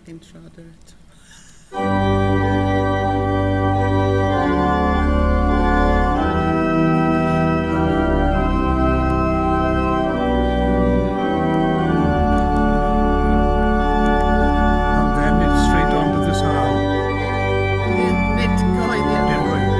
Dim trad eto. And then it's straight on to the psalm. Nid cyhoeddiad. Dim cyhoeddiad.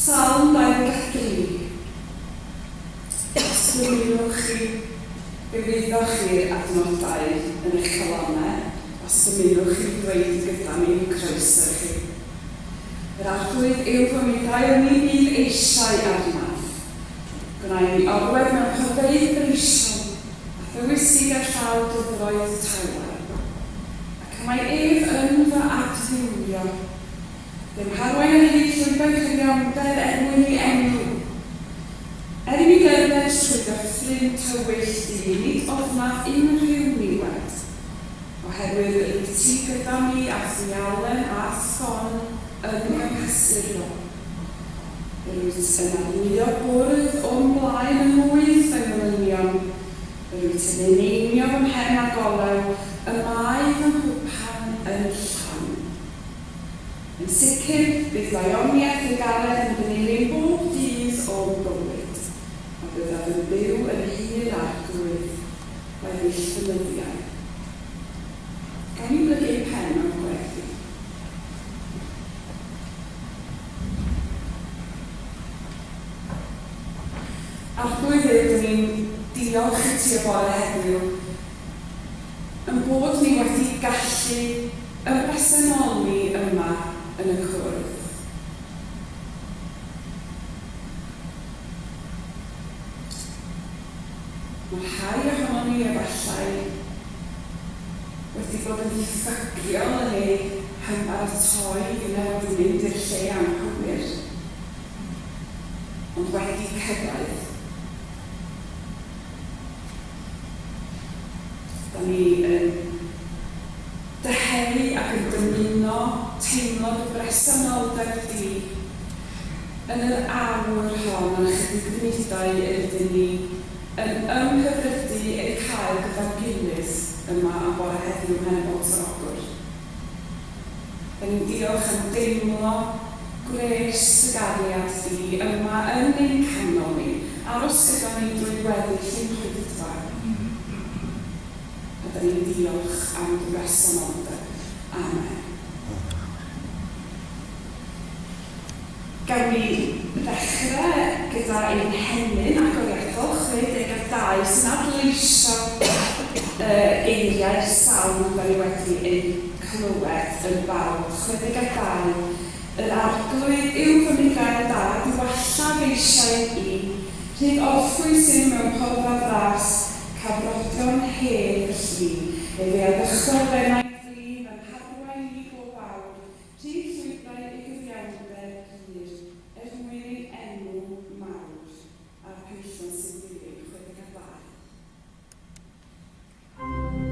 Salm 23. Os dymunwch chi, fe wyddoch chi'r adnodau yn eich calonnau. Os dymunwch chi ddweud gyda mi, croeso i chi. Yr Arglwydd yw fy fugail, ni fydd eisiau arnaf. Gwna i mi orwedd mewn porfeydd breision, a thywys i gerllaw dyfroedd tawel. Ac mae ef yn fy adfywio. Fe'm harwain ar hyd llwybrau cyfiawnder er mwyn ei enw. Er i mi gerdded trwy ddyffryn tywyll du, nid ofnaf unrhyw niwed, oherwydd yr wyt ti gyda mi a thwialen a ffon yn fy nghysur. Yr wyt yn arlwyo bwrdd o'm blaen yng ngwydd fy ngelynion. Yr wyt yn eneinio fy mhen ag olew, y mae fy nghwpan yn llawn. Yn sicr, bydd daioniaeth drugaredd yn fy nilyn bob dydd o'm bywyd, a byddaf yn byw yn nhŷ'r Arglwydd weddill fy nyddiau. Gawn ni blygu ein pen mewn gweddi? Arglwydd Dduw, dyn ni'n diolch i ti y bore heddiw yn bod ni wedi gallu ymbesenoli yma yn y cwrdd. Mae rhai ohonon ni efallai wedi bod yn ddiffygiol yn eu hymbaratoi, finne wedi mynd i'r lle anghywir, ond wedi cyrraedd. Da ni yn dyheru ac yn dymuno teimlo dy bresenoldeb di yn yr awr hon a'r ychydig funudau yr ydyn ni yn ymhyfrydu eu cael gyda'n gilydd yma am bore heddiw ym Mhen-y-bont ar Ogwr. Da ni'n diolch am deimlo gwres dy gariad di yma yn ein canol ni. Aros gyda ni drwy weddill ein hoedfa. A da ni'n diolch am dy bresenoldeb. Amen. Gawn ni ddechrau gyda ein hemyn agoriadol 62 sy'n adleisio y geiriau'r salm da ni wedi eu clywed yn barod. 62. Yr Arglwydd yw fy mugail da, diwalla f'eisiau i, rhydd orffwys im mewn porfa fras, cafrodio'n hedd y lli. Efe a ddychwel f'enaid flin, fy ngharwain i bob awr, rhydd llwybrau ei gyfiawnder hir, er mwyn ei enw mawr, a'r penillion sy'n dilyn. 62.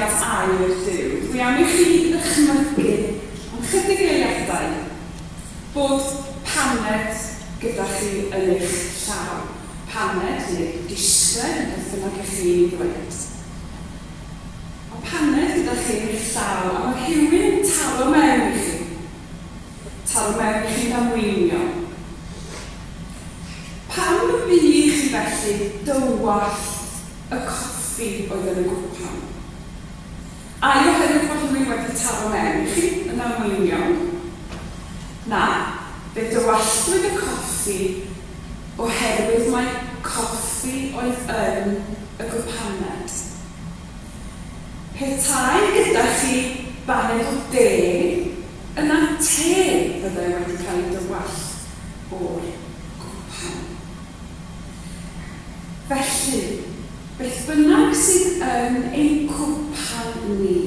at air Duw, dwi am i chi ddychmygu am chydig eiliadau bod paned gyda chi yn eich llaw. Paned neu disgled, beth bynnag i chi'n ei ddweud. Mae paned gyda chi yn eich llaw a mae rhywun yn taro mewn i chi. Taro mewn i chi'n ddamweiniol. Pam y bu i chi felly dywallt y coffi oedd yn y gwpan? Ai oherwydd bod rhywun wedi taro mewn i chi yn ddamweiniol? Na, fe dywalltwyd y coffi oherwydd mai coffi oedd yn y gwpaned. Petai gyda chi baned o de, yna te fyddai wedi cael ei dywallt o'r gwpan. Felly, beth bynnag sydd yn ein cwpan ni,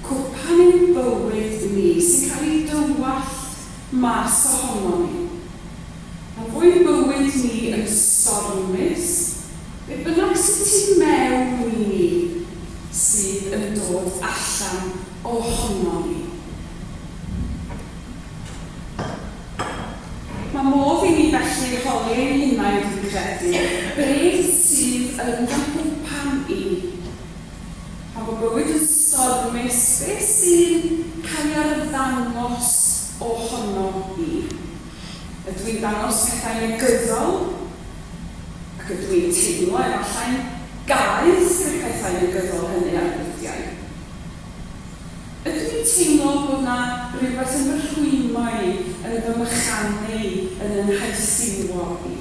cwpan ein bywyd ni, sy'n cael ei dywallt mas ohonon ni, pan fo ein bywyd ni yn stormus, be bynnag sydd tu mewn i ni sydd yn dod allan ohonon ni. Mae modd i ni felly holi ein hunain, dwi'n credu, beth sydd yn fy nghwpan i? Pan fo bywyd yn stormus, beth sy'n cael ei arddangos ohono i? Ydw i'n dangos pethau negyddol? Ac ydw i'n teimlo efallai'n gaeth i'r pethau negyddol hynny ar brydiau? Ydw i'n teimlo bod 'na rywbeth yn fy rhwymo i, yn fy mychanu i, yn 'y nghaethiwo i?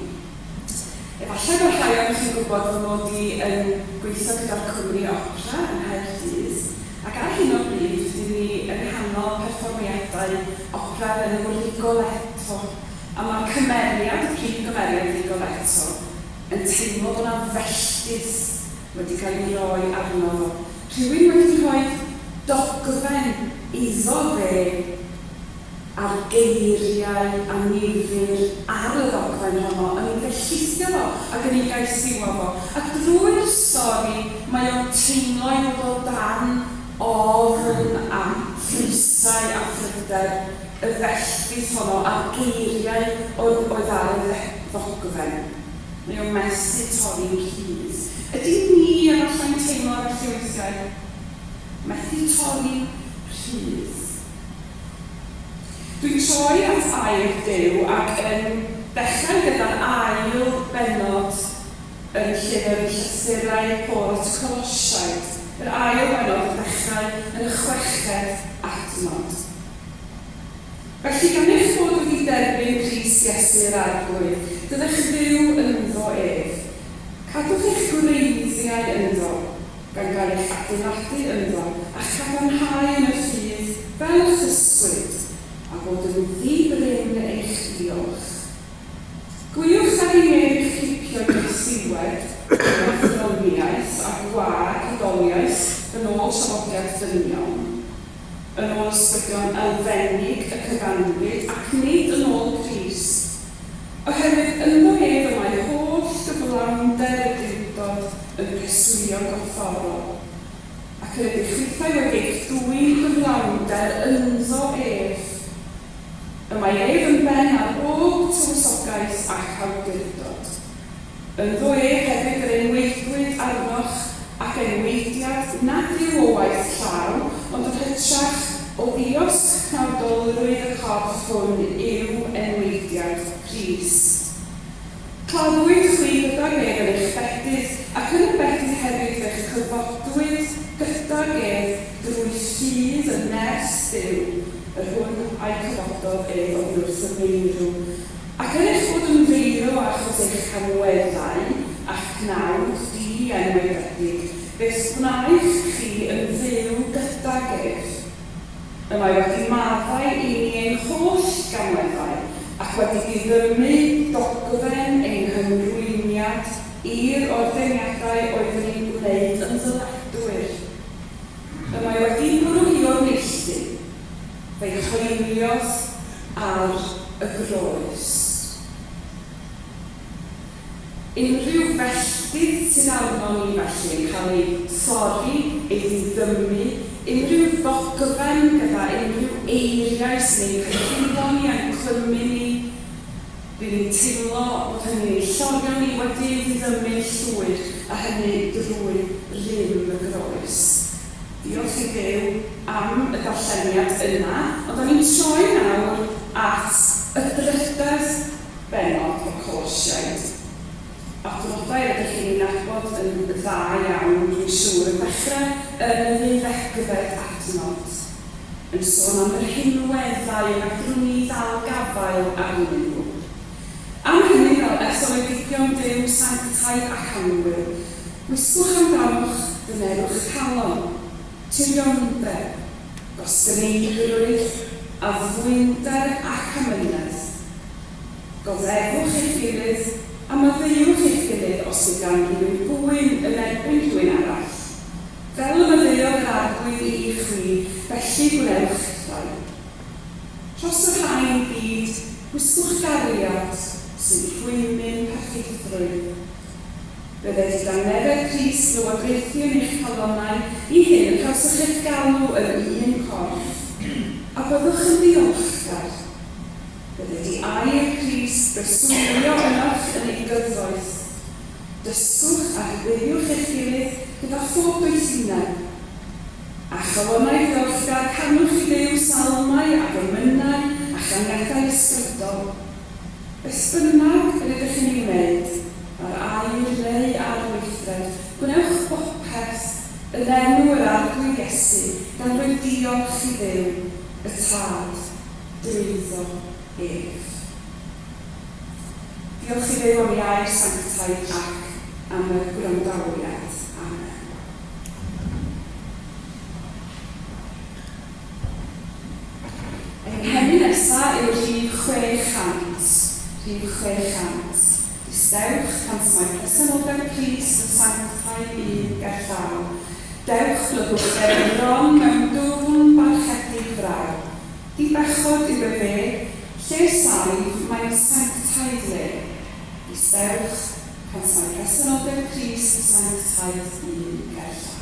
Efallai bod rhai ohonoch chi'n gwybod fy mod i yn gweithio gyda'r cwmni opera yng Nghaerdydd, ac ar hyn o bryd rydyn ni yng nghanol perfformiadau opera o'r enw Rigoletto, a mae'r cymeriad, y prif gymeriad Rigoletto, yn teimlo bod 'na felltith wedi cael ei roi arno fo. Rhywun wedi rhoi dogfen iddo fe a'r geiriau annifyr ar y ddogfen honno yn ei felltithio fo ac yn ei gaethiwo fo. A drwy'r stori mae o'n teimlo ei fod o dan ofn a phwysau a phryder y felltith honno a'r geiriau oedd oedd ar y ddogfen. Mae o'n methu torri'n rhydd. Ydyn ni efallai'n teimlo felly weithiau? Methu torri'n rhydd. Dwi'n troi at air Duw ac yn dechrau gyda'r ail bennod yn llyfr y Llythyrau Paul at y Colosiaid, yr ail bennod yn dechrau yn y chweched adnod. Felly, gan eich bod wedi derbyn Crist Iesu yr Arglwydd, dylech fyw ynddo ef. Cadwch eich gwreiddiau ynddo, gan gael eich adeiladu ynddo, a chadarnhau yn y ffydd fel y'ch dysgwyd, a bod yn ddi-brin eich diolch. Gwiwch ar ei neb i'ch cipio gaethiwed yn athroniaeth a gwag hudoliaeth yn ôl traddodiad dynion. yn ôl ysbrydion elfennig y cyfanfyd, ac nid yn ôl Crist, oherwydd ynddo ef y mae holl gyflawnder y Duwdod yn preswylio'n gorfforol, ac yr ydych chwithau wedi eich dwyn gyflawnder ynddo ef. Y mae ef yn ben ar bob tywysogaeth ac awdurdod. Ynddo ef hefyd yr enwaedwyd arnoch ac enwaediad nad yw o waith llaw, ond yn hytrach o ddiosg cnawdolrwydd y corff hwn yw enwaediad Crist. Claddwyd chwi gydag ef yn eich bedydd, ac yn y bedydd hefyd fe'ch cyfodwyd gydag ef drwy ffydd yn nerth Duw, yr hwn a'i cyfododd ef oddiwrth y meirw. Ac er eich bod yn feirw achos eich camweddau a'ch cnawd di-enwaededig, fe'ch gwnaeth chi yn fyw gydag ef. Y mae wedi maddau i ni ein holl gamweddau, ac wedi diddymu dogfen ein hymrwymiad i'r ordeiniadau oedd yn ein gwneud yn ddyledwyr. Y mae wedi bwrw hi o'r neilltu. Fe'i hoeliodd ar y groes. Unrhyw felltith. Melltith sydd arno ni felly yn cael ei thorri, ei ddiddymu, unrhyw ddogfen gyda unrhyw eiriau sy'n ein cyhuddo ni a'n clymu ni, Ry'n ni'n teimlo bod hynny'n ein llorio ni wedi ei ddiddymu'n llwyr, a hynny drwy rym y groes. Diolch i Dduw am y darlleniad yna, ond da ni'n troi nawr at y drydedd bennod o Colosiaid. Adnodau rydych chi'n eu nabod yn dda iawn, dwi'n siŵr, yn dechrau yn y ddeuddegfed adnod, yn sôn am y rhinweddau y medrwn ni ddal gafael arnyn nhw. Am hynny, fel etholedigion Duw sanctaidd ac annwyl, gwisgwch amdanoch dynerwch calon, tiriondeb, gosgyneiddrwydd, addfwynder ac amynedd. Goddefwch eich gilydd, a maddeuwch eich gilydd os yw gan rywun gŵyn yn erbyn rhywun arall. Fel y maddeuodd yr Arglwydd i chwi, felly gwnewch chithau. Dros y rhain i gyd, gwisgwch gariad sy'n rhwymyn perffeithrwydd. Bydded i dangnefedd Crist lywodraethu yn eich calonnau, i hyn y cawsoch eich galw yn un corff, a byddwch yn ddiolchgar. Bydded i air Crist breswylio ynoch yn ei gyfoeth. Dysgwch a rhybuddiwch eich gilydd gyda phob doethineb. A chalonnau diolchgar, canwch i Dduw salmau ac emynau a chaniadau ysbrydol. Beth bynnag yr ydych chi'n ei wneud, ar air neu ar weithred, gwnewch bopeth yn enw yr Arglwydd Iesu, gan roi diolch i Dduw, y Tad. Drwyddo ef. Diolch i Dduw am ei air sanctaidd ac am y gwrandawiad. Amen. Ein hemyn nesa yw rhif 600. Rhif 600. Distewch pan mae presenoldeb Crist yn sanctaidd un gerllaw. Dewch, blygwch ger ei fron mewn dwfn barchedig fraw. Dibechod yw efe, lle saif, mae'n sanctaidd le. Distewch, cant mae presenoldeb Crist yn sanctaidd un gerllaw.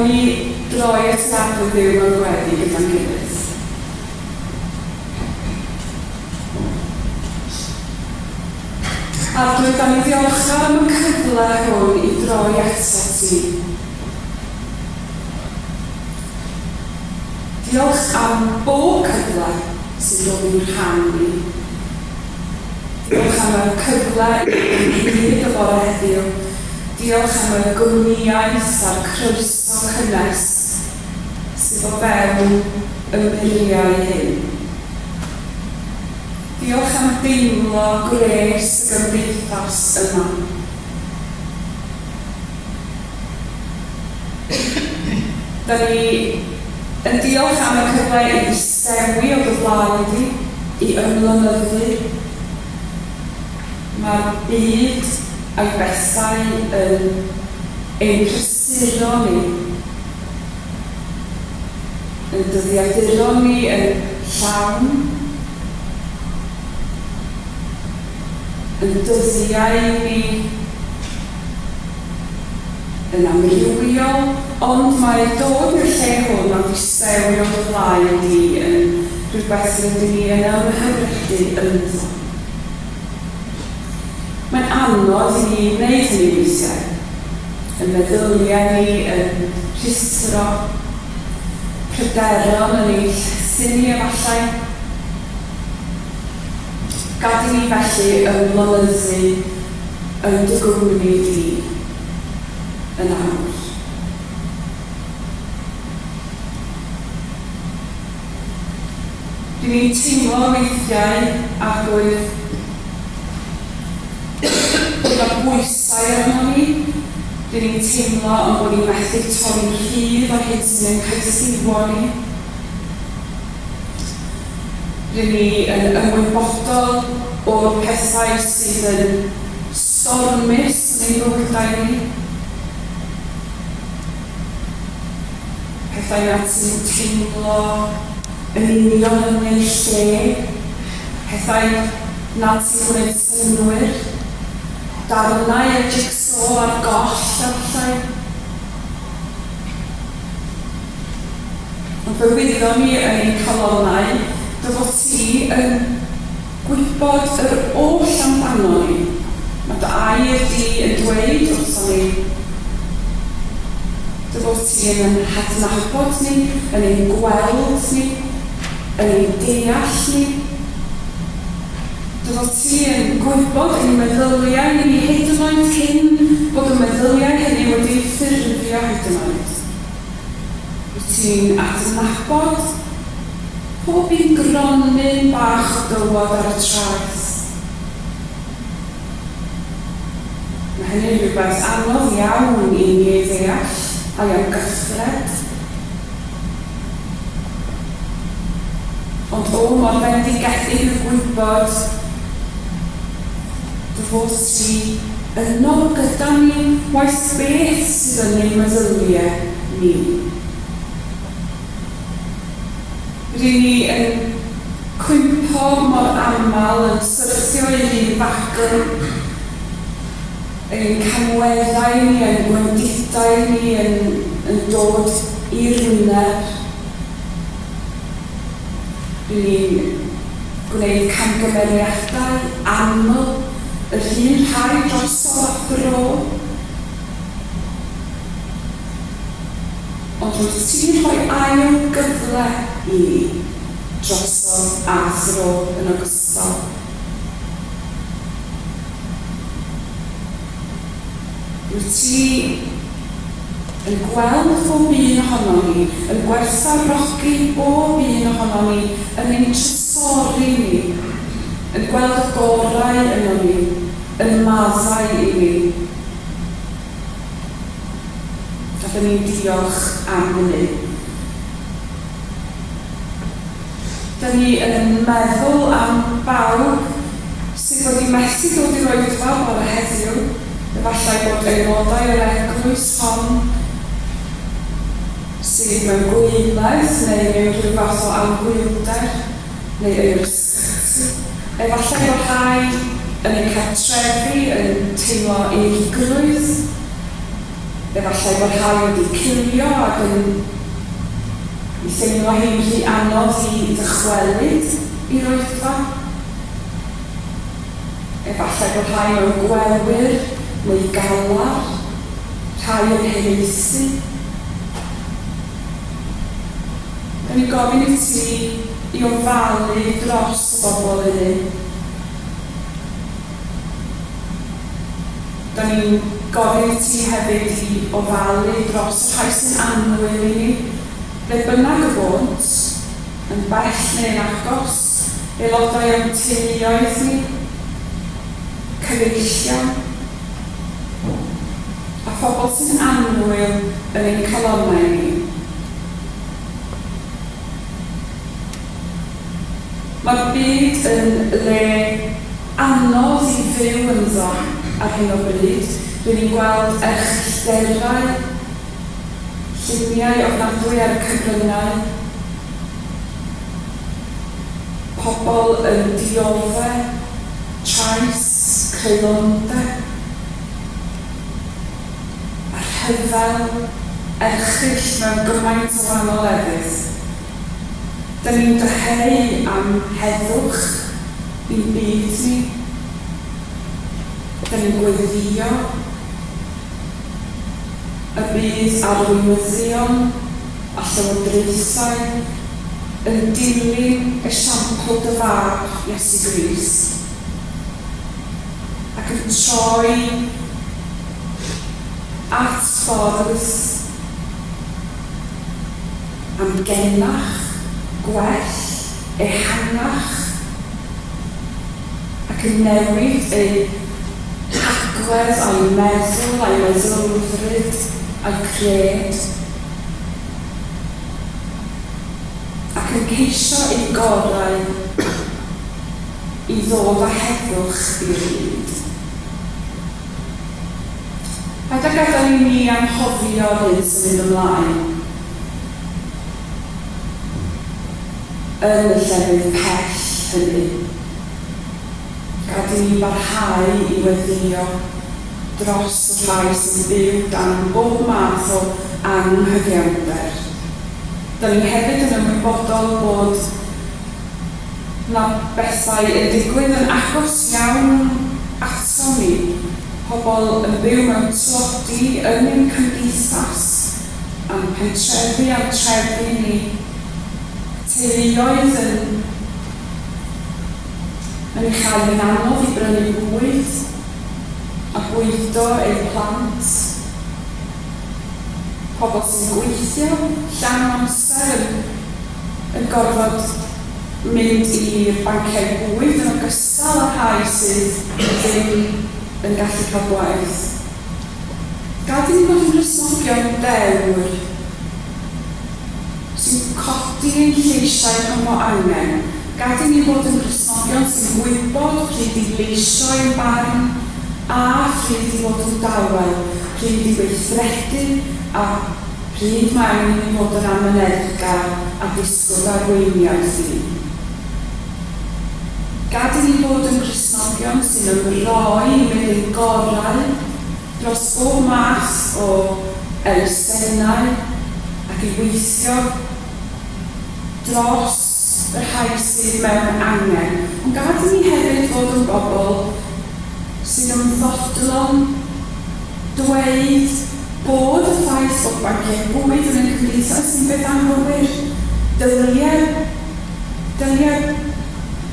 Gawn ni droi at yr Arglwydd Dduw mewn gweddi gyda'n gilydd. Arglwydd, da ni'n ddiolchgar am y cyfle hwn i droi atat ti. Diolch am bob cyfle sy'n dod i'n rhan ni. Diolch am y cyfle i fod ynghyd y bore heddiw. Diolch am y gwmnïaeth a'r croeso cynnes sydd o fewn y muriau hyn. Diolch am deimlo gwres y gymdeithas yma. Da ni yn diolch am y cyfle i ddistewi o dy flaen di, i ymlonyddu. Mae'r byd a'i bethau yn ein prysuro ni, yn dyddiaduron ni yn llawn, yn dyddiau ni yn amrywiol, ond mae dod i'r lle hwn a distewi o dy flaen di yn rhywbeth rydyn ni yn ymhyfrydu ynddo. Mae'n anodd i ni wneud hynny weithiau. Yn meddyliau ni yn rhuthro, pryderon yn ein llethu ni efallai. Gad i ni felly ymlonyddu yn dy gwmni di yn awr. Dyn ni'n teimlo weithiau, Arglwydd, bod 'na bwysau arnon ni. Dyn ni'n teimlo ein bod ni'n methu torri'n rhydd o'r hyn sy'n ein caethiwo ni. Rŷn ni yn ymwybodol o'r pethau sydd yn stormus yn ein bywydau ni, pethau nad sy'n teimlo yn union yn eu lle, pethau nad sy'n gwneud synnwyr, darnau o jig-so ar goll efallai. Ond fe wyddon ni yn ein calonnau dy fod ti yn gwybod yr oll amdanon ni. Mae dy air di yn dweud wrthon ni dy fod ti yn ein hadnabod ni, yn ein gweld ni, yn ein deall ni. Dy fod ti yn gwybod ein meddyliau ni hyd yn oed cyn bod y meddyliau hynny wedi'u ffurfio hyd yn oed. Wyt ti'n adnabod pob un gronyn bach o dywod ar y traeth? Mae hynny'n rhywbeth anodd iawn i ni ei ddeall a'i amgyffred. Ond o, mor fendigedig yw gwybod dy fod ti yno gyda ni, waeth beth sydd yn ein meddyliau ni. Ry'n ni yn cwympo mor aml, yn syrthio i'r un fagl, ein camweddau ni, ein gwendidau ni yn, yn dod i'r wyneb. Ry'n ni'n gwneud camgymeriadau aml, yr un rhai drosodd a thro. Ond rwyt ti'n rhoi ail gyfle i ni, drosodd a thro yn ogystal. Rwyt ti yn gweld pob un ohonon ni, yn gwerthfawrogi bob un ohonon ni, yn ein trysori ni, yn gweld y gorau ynom ni, yn maddau i ni. A dyn ni'n diolch am hynny. Dyn ni yn meddwl am bawb sydd wedi methu dod i'r oedfa bore heddiw, efallai bod aelodau o'r eglwys hon sydd mewn gweiledd neu mewn rhyw fath o anhwylder neu yn yr ysbyty. Efallai bod rhai yn eu cartrefi yn teimlo unigrwydd. Efallai bod rhai wedi cilio ac yn ei theimlo hi'n rhy anodd i ddychwelyd i'r oedfa. Efallai bod rhai mewn gwelwyr neu galar, rhai yn hiraethu. Da ni'n gofyn i ti i ofalu dros y bobl hynny. Da ni'n gofyn i ti hefyd i ofalu dros y rhai sy'n annwyl i ni, ble bynnag y bônt, yn bell neu'n agos, aelodau o'n teuluoedd ni, cyfeillion, a phobl sy'n annwyl yn ein calonnau ni. Mae'r byd yn le anodd i fyw ynddo ar hyn o bryd. Ry'n ni'n gweld erchyllterau, lluniau ofnadwy ar y cyfryngau, pobl yn diodde' trais, creulondeb, a rhyfel erchyll mewn gymaint o wahanol lefydd. Dyn ni'n dyheu am heddwch i'n byd ni. Dyn ni'n gweddïo y bydd arweinyddion a llywodraethau yn dilyn esiampl dy Fab, Iesu Grist, ac yn troi at ffordd amgenach, gwell, ehangach, ac yn newid eu hagwedd a'u meddwl a'u meddylfryd a'u cred, ac yn ceisio eu gorau i ddod â heddwch i'r byd. Paid â gadael i ni anghofio'r hyn sy'n mynd ymlaen yn y llefydd pell hynny. Gad i ni barhau i weddïo dros y rhai sy'n byw dan bob math o anghyfiawnder. Da ni hefyd yn ymwybodol bod 'na bethau yn digwydd yn agos iawn aton ni, pobl yn byw mewn tlodi yn ein cymdeithas, a'n pentrefi a'n trefi ni, teuluoedd yn yn ei chael hi'n anodd i brynu bwyd a bwydo eu plant, pobl sy'n gweithio llawn amser yn yn gorfod mynd i'r banciau bwyd yn ogystal â rhai sydd ddim yn gallu cael gwaith. Gad i ni fod yn Gristnogion dewr sy'n codi ein lleisiau pan fo angen. Gad i ni fod yn Gristnogion sy'n gwybod pryd i leisio ein barn a phryd i fod yn dawel, pryd i weithredu a Pryd mae angen i ni fod yn amyneddgar a disgwyl arweiniad Duw? Gad i ni fod yn Gristnogion sy'n ymroi i wneud ein gorau dros bob math o elusennau ac i weithio dros y rhai sydd mewn angen. Ond gad i ni hefyd fod yn bobl sy'n ymfodlon dweud bod y ffaith bod banciau bwyd yn ein cymdeithas ni'n beth anghywir. Dylie, dylie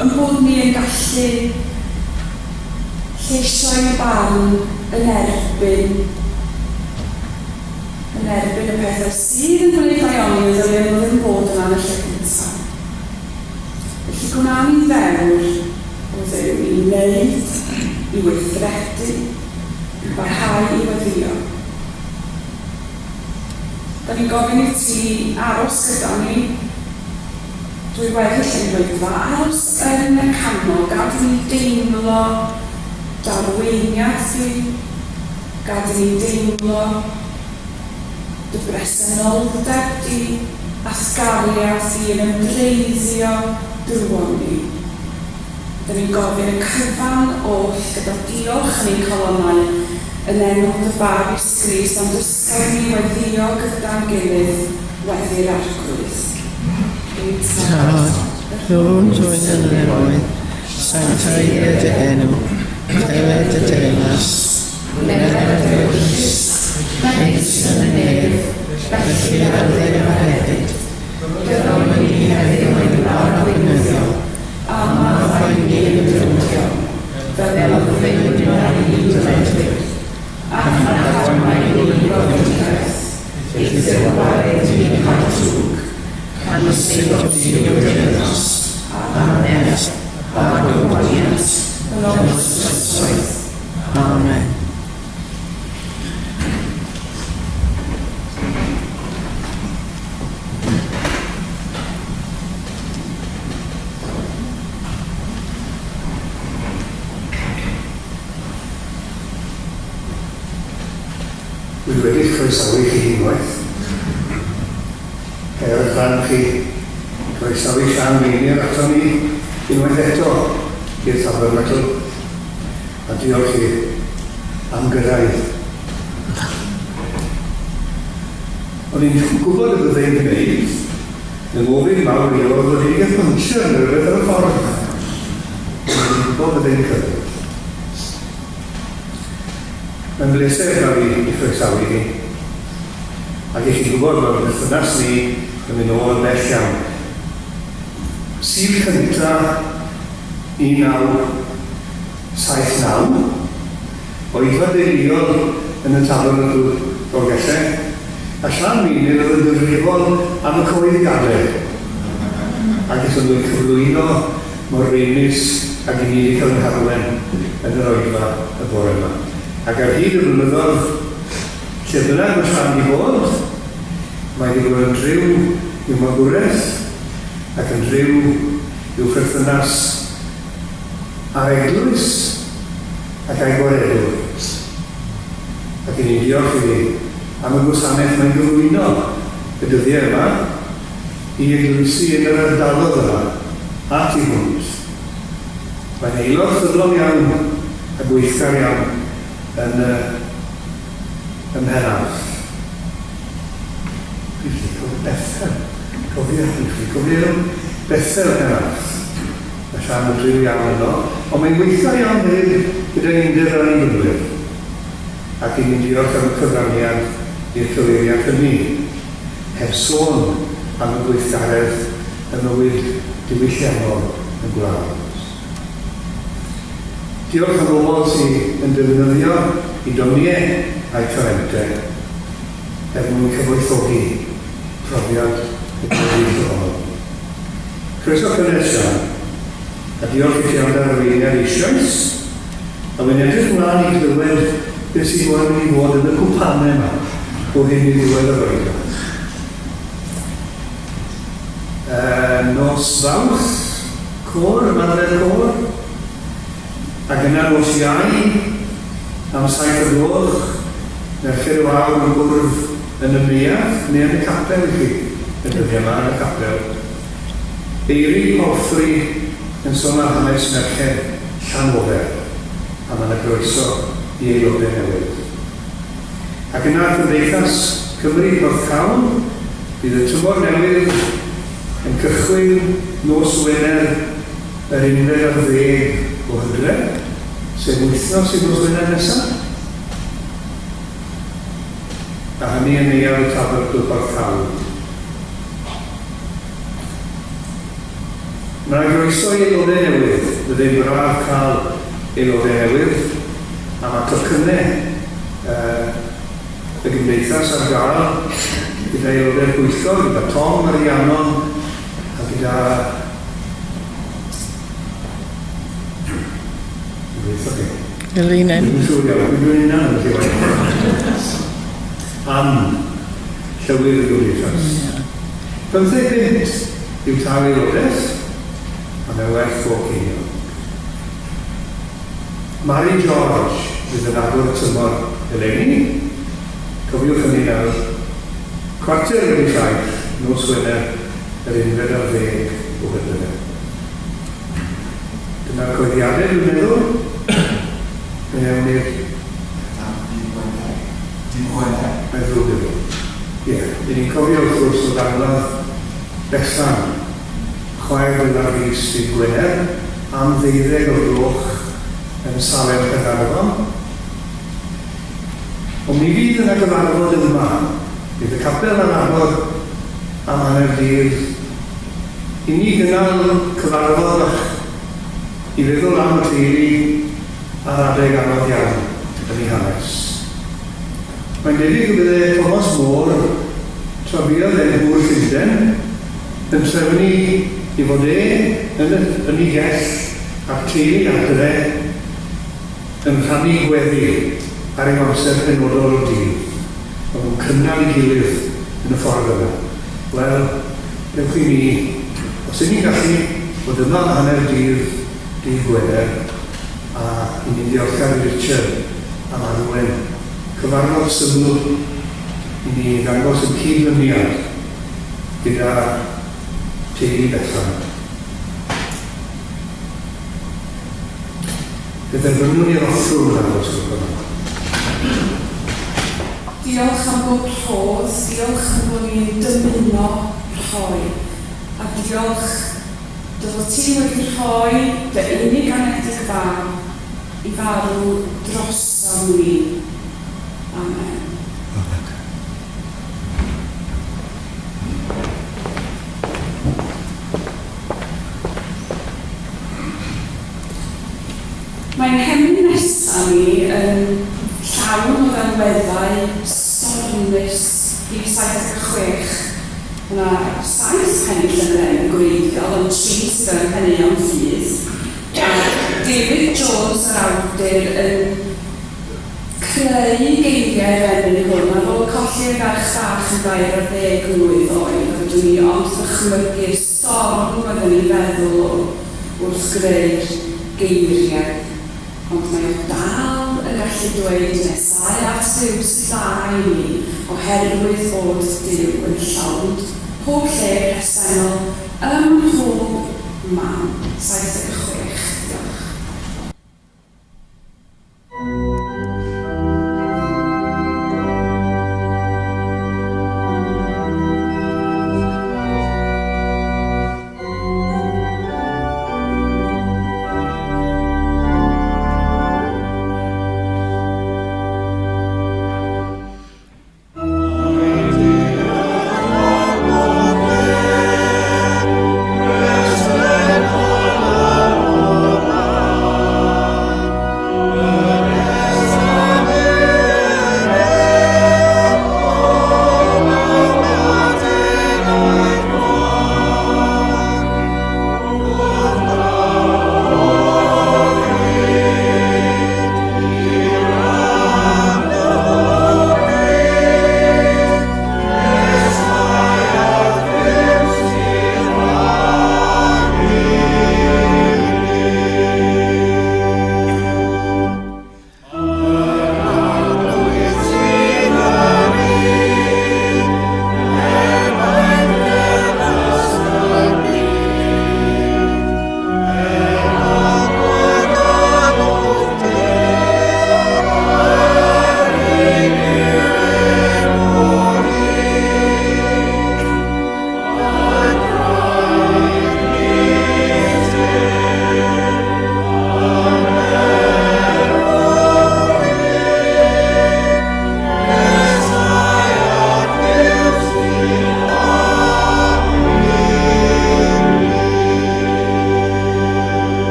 ein bod ni yn gallu lleisio ein barn yn erbyn, yn erbyn y pethau sydd yn gwneud daioni, mi ddylie nhw ddim bod yna yn y lle cyntaf. Felly gwna ni'n ddewr, o Dduw, i wneud, i weithredu, i barhau i weddïo. Da ni'n gofyn i ti aros gyda ni drwy weddill ein gweithfa, aros yn y canol, gad i ni deimlo dy arweiniad di, gad i ni deimlo dy bresenoldeb di a'th gariad di yn ymdreiddio drwom ni. Dyn ni'n gofyn y cyfan oll gyda diolch yn ein calonnau. yn enw dy Fab Iesu Grist, a'n dysgau ni weddïo gyda'n gilydd, weddi'r Arglwydd. Ein Tad, rhwng dwy yn y nefoedd, sancteiddio dy enw, deled dy deyrnas, gwneler dy ewyllys, megis yn y nef, felly ar y ddaear hefyd. Dyro i ni heddiw ein bara blynyddol, a maddau i ni ein dyledion, fel y maddeuwyd ninnau i'n dyledwyr. Ac na chadwai ni i brofedigaeth, eithr gwared ni rhag drwg, canys eiddo ti yw'r deyrnas, a'r nerth, a'r gogoniant, yn oes oesoedd. Amen. Dwi wedi croesawu chi unwaith. Gair eich rhan chi. Croesawu Siân Meinir ato ni unwaith eto i'r Tabernacl. A diolch i am gyrraedd. O'n i'n gwybod y byddai'n gwneud. Fy ngofyn mawr i oedd bod hi wedi cael puncture neu rhywbeth ar y ffordd. O'n i'n gwybod byddai'n cyrraedd. Mae'n bleser cael i i chroesawu chi. Ac i chi'n gwybod, mae'r berthynas ni yn mynd nôl yn bell iawn. Sul cynta 1979, oedfa deuluol yn y Tabernacl Dolgellau, a Siân Meinir oedd yn gyfrifol am y cyhoeddiadau. Ac aethon nhw eu cyflwyno mor raenus ag i ni wedi cael ein harwain yn yr oedfa y bore yma. Ac ar hyd y blynyddoedd, lle bynnag mae Siân wedi bod, mae wedi bod yn driw i'w magwraeth ac yn driw i'w pherthynas â'r eglwys ac â'i gwaredwr. Ac i ni'n diolch iddi am y gwasanaeth mae'n gyflwyno y dyddiau yma i eglwysi yn yr ardaloedd yma a tu hwnt. Mae'n aelod ffyddlon iawn a gweithgar iawn yn y ym Mhenarth. Dwi'n gallu cofio Bethel. Cofio, dwi'n gallu cofio Bethel Penarth. Mae Siân yn driw iawn yno, ond mae'n weithgar iawn hefyd gydag Undeb yr Annibynwyr. Ac i ni'n diolch am y cyfraniad i'r cyfeiriad hynny, heb sôn am y gweithgaredd ym mywyd diwylliannol y gwlad. Diolch am bobl sydd yn defnyddio eu doniau a'u talentau er mwyn cyfoethogi profiad y gweddill ohonom. Croeso cynnes, Siân, a diolch i ti am dy arweiniad eisoes, a wi'n edrych mlaen i glywed beth sy'n gweld mynd i fod yn y cwpanau 'ma o hyn i ddiwedd yr oedfa. Nos Fawrth, côr, ymarfer côr, ac yna nos Iau, am 7 o'r gloch, Mercher y Wawr yn gwrdd yn y neuadd, neu yn y capel i chi, y dyddiau yma, yn y capel. Eiry Palfrey yn sôn am hanes merched Llanofer, a mae 'na groeso i aelodau newydd. Ac yna Cymdeithas Cymru Porthcawl, bydd y tymor newydd yn cychwyn nos Wener yr unfed ar ddeg o Hydref, sef wythnos i nos Wener nesaf, a hynny yn Neuadd y Tabernacl Porthcawl. Mae 'na groeso i aelodau newydd, byddai'n braf cael aelodau newydd, a mae tocynnau y Gymdeithas ar gael gyda aelodau'r pwyllgor, gyda Tom a Rhiannon a gyda... Dwi'n chi. Eluned. Dwi'n siŵr iawn, dwi'n hunan yn felly. Am llywydd y Gymdeithas. 15 punt yw tâl aelodaeth, a mae werth bob ceiniog. Mari George fydd yn agor y tymor eleni. Cofiwch hynny nawr. 7:15, nos Wener, yr unfed ar ddeg o Hydref. Dyna'r cyhoeddiadau, dwi'n meddwl. Fe awn i'r... Mae'n ddrwg 'da fi. Ie, 'dyn ni'n cofio wrth gwrs fod angladd Bethan, chwaer Dylan Rees dydd Gwener, am ddeuddeg o'r gloch yn Salem Caernarfon. Ond mi fydd yna gyfarfod yma. Bydd y capel ar agor am hanner dydd i ni gynnal cyfarfod bach i feddwl am y teulu ar adeg anodd iawn yn ei hanes. Mae'n debyg y bydde Thomas More, tra fuodd e'n gŵr Llundain, yn trefnu ei fod e yn y yn ei gell a'r teulu adre yn rhannu gweddi ar ryw amser penodol o'r dydd. O'n nhw'n cynnal ei gilydd yn y ffordd yna. Wel, dewch i ni, os 'yn ni'n gallu, fod yma am hanner dydd, dydd Gwener, a 'yn ni'n ddiolchgar i Richard am arwain cyfarfod syml i ni ddangos ein cyd-lyniad gyda teulu Bethan. Fe dderbyniwn ni'r offrwm nawr, os gwelwch yn dda. Diolch am bob rhodd, diolch am bod ni'n dymuno rhoi, a diolch dy fod ti wedi rhoi dy unig anedig fab i farw drosom ni. Amen. Amen. Mae'n hemyn nesa ni yn llawn o ddelweddau stormus rhif 76. Mae 'na saith pennill yn yr emyn gwreiddiol, ond tri sydd yn y caneuon ffydd. A David Jones yr awdur yn creu geiriau'r emyn hwn ar ôl colli ei ferch fach yn dair ar ddeg mlwydd oed, a fedrwn ni ond ddychmygu'r storm oedd yn ei feddwl o wrth greu'r geiriau. Ond mae o dal yn gallu dweud nesáu at Dduw sydd dda i ni, oherwydd bod Duw yn llond pob lle presennol ym mhob man. 76. Diolch.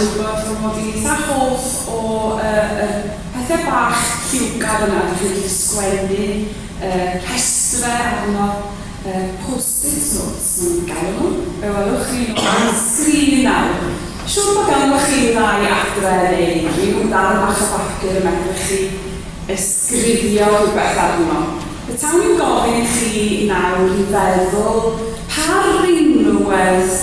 gwybod fy mod i'n eitha hoff o y pethau bach lliwgar yna dych chi'n gallu sgwennu rhestrau arno, post-it notes maen nhw'n galw nhw. Fe welwch chi nhw ar y sgrin nawr. Siŵr bod ganddoch chi rai adre neu rhyw ddarn bach o bapur y medrwch chi ysgrifio rhywbeth arno. Petawn i'n gofyn i chi nawr i feddwl pa rinwedd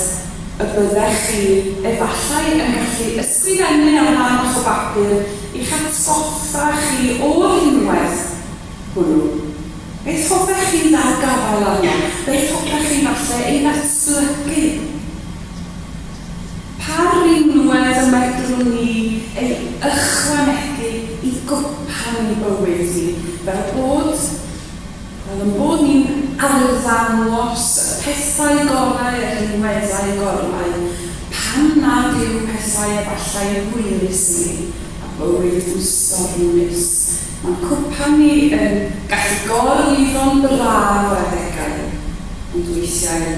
y byddech chi efallai yn gallu ysgrifennu ar ddarn bach o bapur i'ch atgoffa chi o'r rhinwedd hwnnw. Beth hoffech chi ddal gafael arno? Beth hoffech chi falle ei ddatblygu? Pa rinwedd y medrwn ni ei ychwanegu i gwpan ein bywyd ni, fel bod, fel ein bod ni'n arddangos y pethau gorau, y rhinweddau gorau, pan nad yw pethau efallai yn hwylus i ni, a bywyd yn stormus. Mae'n cwpan ni yn gallu gorlifo'n braf ar adegau, ond weithiau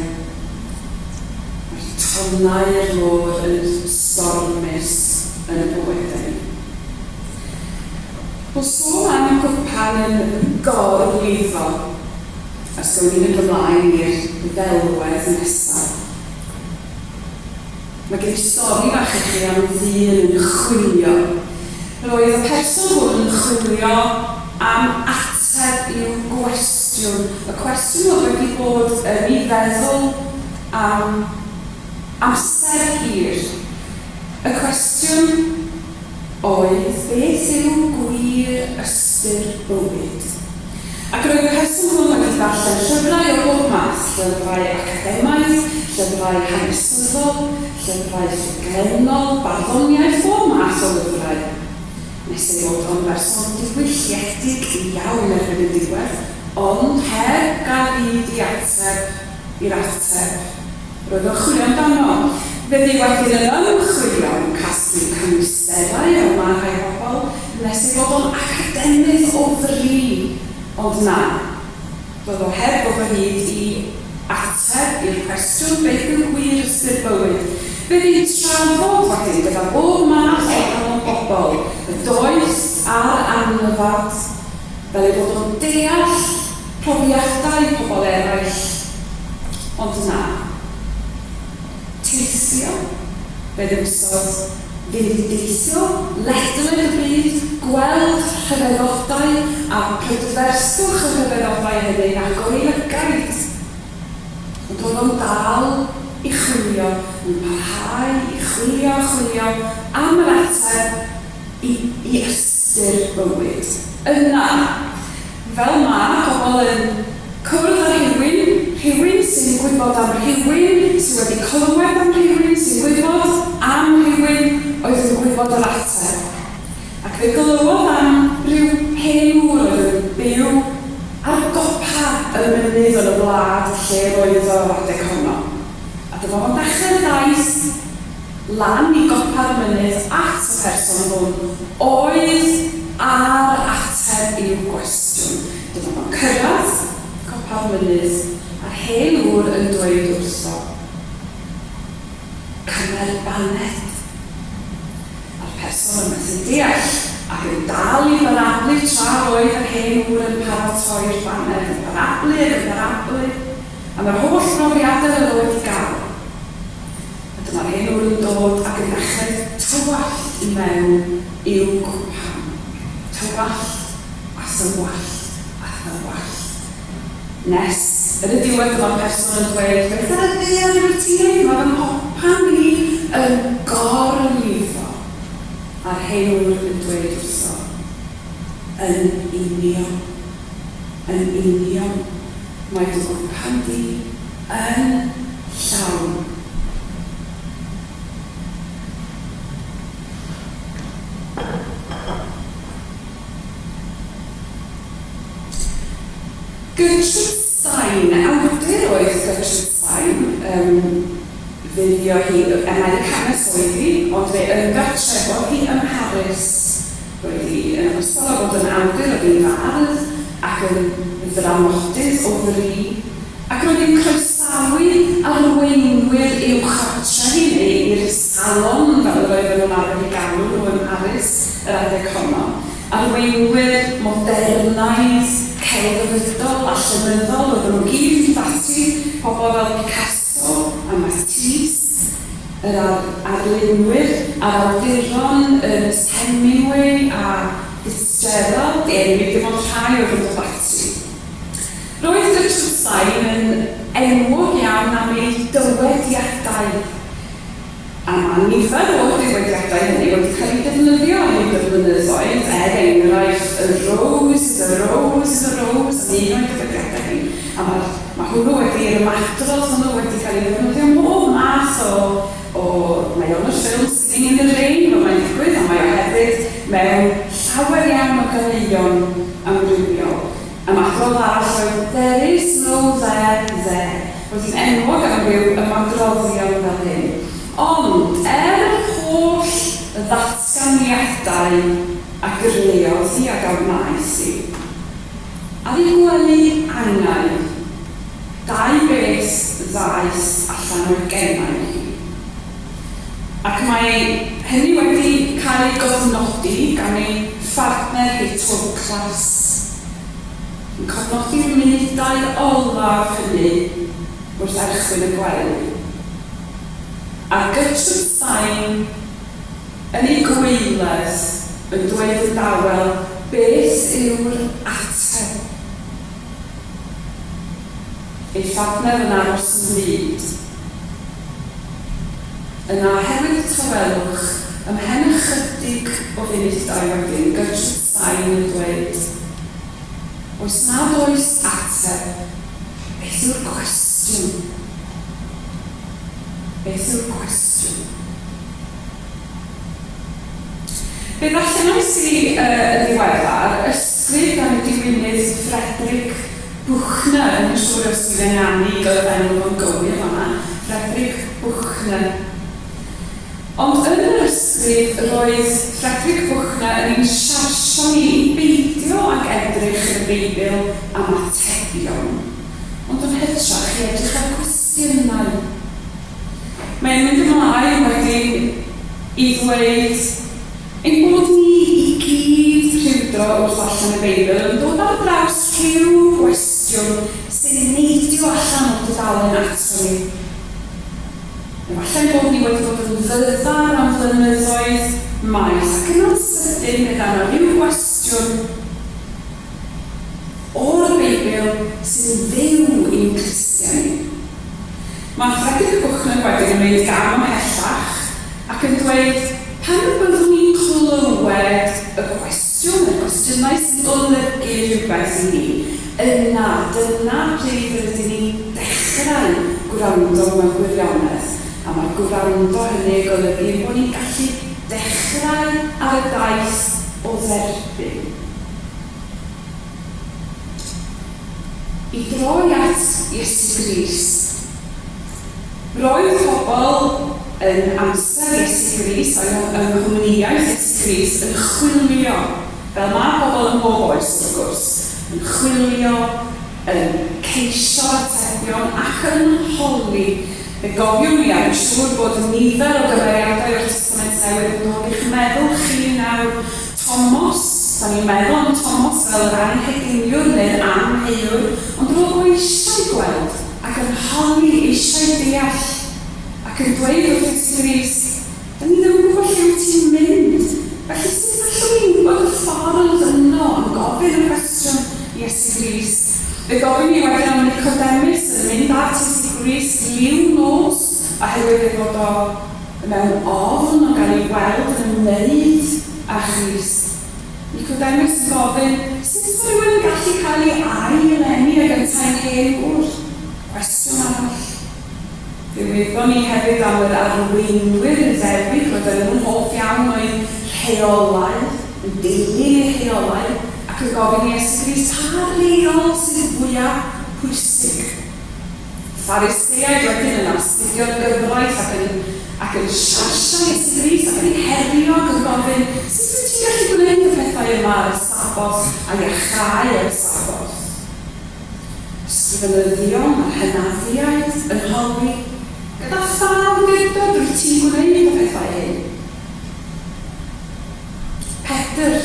Mae'r tonnau i'r môr yn stormus yn y bywydau ni. Wel, sôn am gwpan yn gorlifo, os gawn ni fynd ymlaen i'r ddelwedd nesaf. Mae gen i stori fach i chi am ddyn yn chwilio. Roedd y person hwn yn chwilio am ateb i'w gwestiwn, y cwestiwn oedd wedi bod yn ei feddwl am amser hir. Y cwestiwn oedd, beth yw gwir ystyr bywyd? Ac roedd y person hwn wedi darllen llyfrau o bob math, llyfrau academaidd, llyfrau hanesyddol, llyfrau ffuglenol, barddoniaeth, bob math o lyfrau, nes ei fod o'n berson diwylliedig iawn erbyn y diwedd, ond heb gael hyd i ateb i'r ateb roedd o'n chwilio amdano. Fe fu wedyn yn ymchwilio, yn casglu cymwysterau, fel mae rhai pobl, nes ei fod o'n academydd o fri, ond na, doedd o heb ddod o hyd i ateb i'r cwestiwn beth yw gwir ystyr bywyd. Fe fu'n trafod wedyn gyda bob math o wahanol bobl, y doeth a'r anfad, fel ei fod o'n deall profiadau pobl eraill, ond na. Teithio, fe ddewisodd fynd i deithio ledled y byd, gweld rhyfeddodau a prydferthwch y rhyfeddodau hynny'n agor ei lygaid. Ond roedd o'n dal i chwilio, yn parhau i chwilio a chwilio am yr ateb i i ystyr bywyd. Yna, fel ma' pobl yn cwrdd â rhywun, rhywun sy'n gwybod am rhywun sy wedi clywed am rhywun sy'n gwybod am rhywun oedd yn gwybod yr ateb. Ac fe glywodd am ryw hen ŵr oedd yn byw ar gopa y mynydd yn y wlad lle roedd o yr adeg honno. A dyma fo'n dechrau'r daith lan i gopa'r mynydd at y person hwn oedd â'r ateb i'w gwestiwn. Dyma fo'n cyrraedd copa'r mynydd, a'r hen ŵr yn dweud wrtho, Cymer baned. A'r person yn methu deall, ac yn dal i barablu tra roedd yr hen ŵr yn paratoi'r baned, yn parablu ac yn parablu am yr holl brofiadau yr oedd wedi gael. A dyma'r hen ŵr yn dod ac yn dechrau tywallt i mewn i'w gwpan. Tywallt a thywallt a thywallt. Nes, yn y diwedd dyma'r person yn dweud, Beth ar y ddaear wyt ti'n neud? Mae fy nghwpan i yn gorlifo. A'r hen ŵr yn dweud wrtho, Yn union. Yn union. Mae dy gwpan di yn llawn. Gertrude Stein, awdur oedd Gertrude Stein, yym fuddio hi, Americanes oedd hi, ond fe ymgartrefodd hi ym Mharis. Roedd hi yn ogystal â bod yn awdur, roedd hi'n fardd ac yn ddramodydd o fri, ac roedd hi'n croesawu arweinwyr i'w chartre hi neu i'r. Salon, fel yr oedden nhw'n arfer eu galw nhw ym Mharis yr adeg honno, arweinwyr modernaidd, celfyddydol a llenyddol, oedden nhw gyd yn mynd ati, pobl fel Picasso a Matisse, yr arlunwyr a'r awduron Ernest Hemingway a Fitzgerald, i enwi dim ond rhai oedd yn dod ati. Roedd Gertrude Stein yn enwog iawn am ei dywediadau, a mae nifer o'r dywediadau hynny wedi cael eu defnyddio ar hyd y blynyddoedd, er enghraifft A rose is a rose is a rose yn un o'i dywediadau hi, a mae'r, mae hwnnw wedi, yr ymadrodd hwnnw wedi cael ei ddefnyddio ym mhob math o, o, mae o'n y ffilm Singing in the Rain fel mae'n digwydd, ond mae o hefyd mewn llawer iawn o ganeuon amrywiol. Ymadrodd arall oedd There is no there there. Roedd hi'n enwog am ryw ymadroddion fel hyn. Ond, er yr holl ddatganiadau a greodd hi ac a wnaeth hi, ar ei gwely angau, dau beth ddaeth allan o'i genau hi. Ac mae hynny wedi cael ei gofnodi gan ei phartner hi Twrclas, yn cofnodi'r munudau olaf hynny wrth erchwyn y gwely. A Gertrude Stein yn ei gwaeledd yn dweud yn dawel, Beth yw'r ateb? Ei phartner yn aros yn fud. Yna, oherwydd y tawelwch, ymhen ychydig o funudau wedyn, Gertrude Stein yn dweud, Os nad oes ateb, beth yw'r cwestiwn? Beth yw'r cwestiwn? Fe ddarllenais i yn ddiweddar ysgrif gan y diwinydd Frederick Buechner, ddim yn siŵr os dwi'n ynganu gyfenw fo'n gywir fan'na, Frederick Buechner. Ond yn yr ysgrif roedd Frederick Buechner yn ein siarsio ni i beidio ag edrych yn y Beibl am atebion, ond yn hytrach i edrych ar gwestiynau. Mae'n mynd ymlaen wedyn i ddweud ein bod ni i gyd rhywdro wrth ddarllen y Beibl yn dod ar draws rhyw gwestiwn sy'n neidio allan o'r dudalen ato ni. Efallai ein bod ni wedi bod yn fyddar am flynyddoedd maith ac yna'n sydyn fe ddaw 'na ryw gwestiwn o'r Beibl sy'n fyw i'n clustiau ni. Mae Frederick Buechner wedyn yn mynd gam ymhellach ac yn dweud, pan y byddwn ni'n clywed y cwestiwn, y cwestiynau sy'n golygu rhywbeth i ni, yna, dyna pryd yr ydyn ni'n dechrau gwrando mewn gwirionedd, a mae'r gwrando hynny yn golygu ein bod ni'n gallu dechrau ar y daith o dderbyn. I droi at Iesu Grist. Roedd pobl yn amser Iesu Grist a yng nghwmnïaeth Iesu Grist yn chwilio, fel mae pobl ym mhob oes wrth gwrs, yn chwilio, yn ceisio atebion ac yn holi. Fe gofiwn ni, a dwi'n siŵr bod nifer o gymeriadau o'r Testament Newydd yn dod i'ch meddwl chi nawr, Tomos, da ni'n meddwl am Tomos fel yr anghrediniwr neu'r amheuwr, ond roedd o eisiau gweld, ac yn honni, eisiau deall, ac yn dweud wrth Iesu Grist, Da ni ddim yn gwybod lle wyt ti'n mynd, felly sut allwn ni wybod y ffordd yno? Yn gofyn y cwestiwn i Iesu Grist. Fe gofyn ni wedyn am Nicodemus yn mynd at Iesu Grist liw nos oherwydd ei fod o mewn ofn o gael ei weld yn ymwneud â Christ. Nicodemus yn gofyn, sut mae rhywun yn gallu cael ei ail eni ag yntau'n hen ŵr? Cwestiwn arall. Fe wyddon ni hefyd am yr arweinwyr Iddewig, roedden nhw'n hoff iawn o'u rheolau, yn dilyn eu rheolau, ac yn gofyn i Iesu Grist, pa reol sydd fwyaf pwysig? Phariseaid wedyn yn astudio'r gyfraith ac yn ac yn siarsio Iesu Grist ac yn ei herio ac yn gofyn, Sut wyt ti'n gallu gwneud y pethau yma ar y Saboth a iachau ar y Saboth? Ysgrifenyddion a'r hynafiaid yn holi, Gyda pha awdurdod rwyt ti'n gwneud y pethau hyn? Pedr,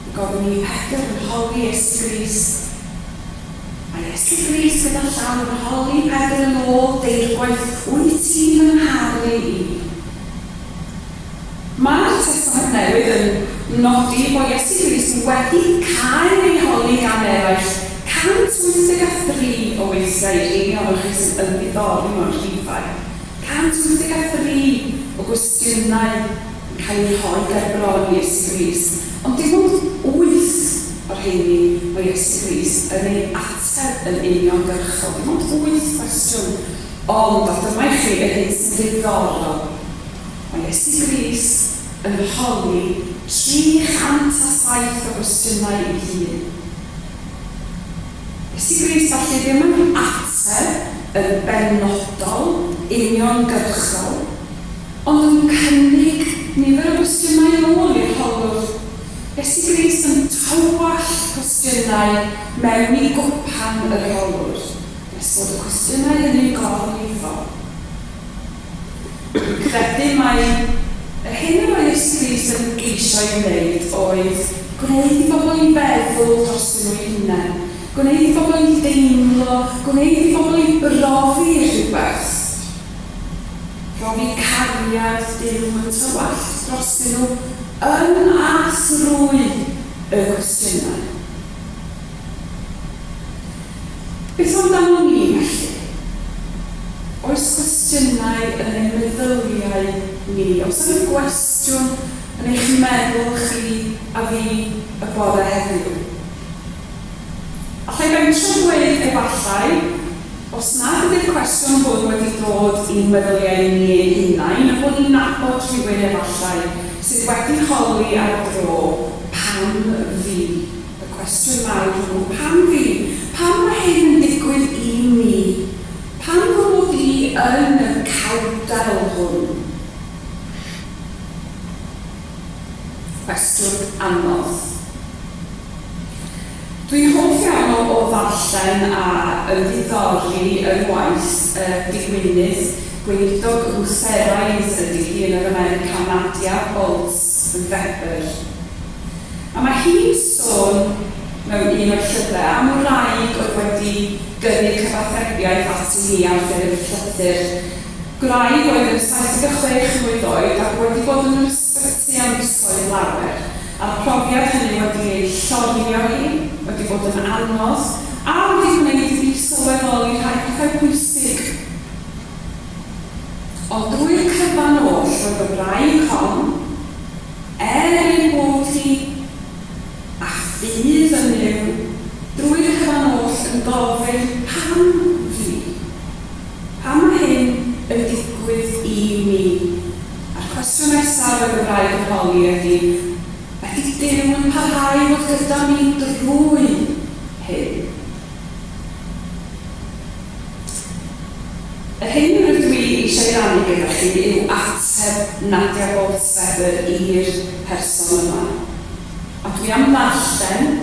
yn gofyn i Pedr yn holi Iesu Grist. Mae Iesu Grist gyda llaw yn holi Pedr yn ôl deirgwaith, Wyt ti'n fy ngharu i? Mae'r Testament Newydd yn nodi bod Iesu Grist wedi cael ei holi gan eraill 183 o weithiau, i'r rheini ohonoch chi sy'n ymddiddori mewn rhifau. 183 o gwestiynau yn cael eu rhoi ger bron Iesu Grist, ond dim ond wyth o'r rheini mae Iesu Grist yn ei ateb yn uniongyrchol, dim ond wyth cwestiwn. Ond, a dyma i chi yr hyn sy'n ddiddorol, Mae Iesu Grist yn holi 307 o gwestiynau ei hun. Iesu Grist felly ddim yn ateb yn benodol, uniongyrchol, ond yn cynnig nifer o gwestiynau yn ôl i'r holwr. Iesu Grist yn tywallt cwestiynau mewn i gwpan yr holwr, nes bod y cwestiynau hynny'n gorlifo. Dwi'n credu mai yr hyn yr oedd Iesu Grist yn geisio ei wneud oedd gwneud i bobl i feddwl drostyn nhw eu hunain, gwneud i bobl i deimlo, gwneud i bobl i brofi rhywbeth. Profi cariad Duw yn tywallt drostyn nhw yn a thrwy y cwestiynau. Beth amdanon ni, felly? Oes cwestiynau yn ein meddyliau ni? Oes 'na ryw gwestiwn yn eich meddwl chi a fi y bore heddiw? Alla i fentro dweud efallai, os nad ydi'r cwestiwn hwn wedi dod i'n meddyliau ni ein hunain, y bod ni'n nabod rhywun efallai sydd wedi holi ar dro, pam fi? Y cwestiwn mawr hwnnw, pam fi? Pam mae hyn yn digwydd i mi? Pam fy mod i yn y cawdel hwn? Cwestiwn anodd. Dwi'n hoff iawn o o ddarllen a ymddiddori yng ngwaith y diwinydd, gweinidog Lutheraidd ydy hi yn yr America, Nadia Bolz-Weber. A mae hi'n sôn mewn un o'i llyfrau am wraig oedd wedi gyrru cyfathrebiaeth ati hi ar ffurf llythyr. Gwraig oedd yn 76 mlwydd oed ac wedi bod yn yr ysbyty am fisoedd lawer, a'r profiad hynny wedi ei llorio hi, wedi bod yn anodd, a wedi gwneud iddi sylweddoli rhai pethau pwysig. Ond drwy'r cyfan oll, roedd y wraig hon, Er ei bod hi, a ffydd yn Nuw, drwy'r cyfan oll yn gofyn pam fi? Pam mae hyn yn digwydd i mi? A'r cwestiwn nesaf roedd y wraig yn holi ydi, ydi Duw yn parhau i fod gyda mi drwy hyn? Yr hyn rydw i eisiau ei rannu gyda chi yw ateb Nadia Bolz-Weber i'r person yma. A dwi am ddarllen